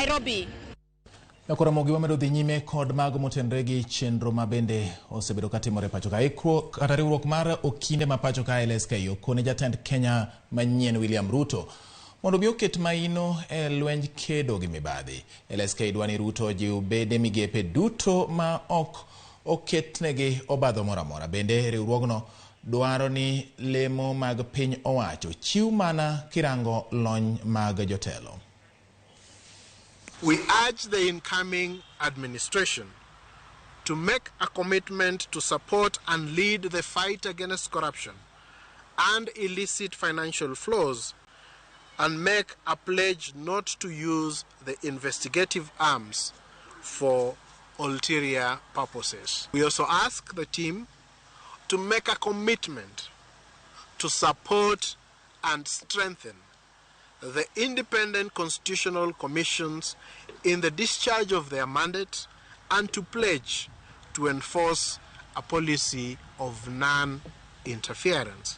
Nairobi. Nyakoro Ramogi wamedo dhi nyime kod mago motenore gi chenro ma bende osebedo katimore pacho ka. Ikruok kata riwruok mar okinde ma pacho ka LSK okone jatend Kenya manyien William Ruto mondo mi oket maino e lwenj kedo gi mibadhi. LSK dwa ni Ruto ojiw bede migepe duto ma ok oketnegi obadho moro amora. Bende riwruogno dwaro ni lemo mag piny owacho chiw mana kirango lony mag jotelo. We urge the incoming administration to make a commitment to support and lead the fight against corruption and illicit financial flows and make a pledge not to use the investigative arms for ulterior purposes. We also ask the team to make a commitment to support and strengthen the independent constitutional commissions in the discharge of their mandate and to pledge to enforce a policy of non-interference.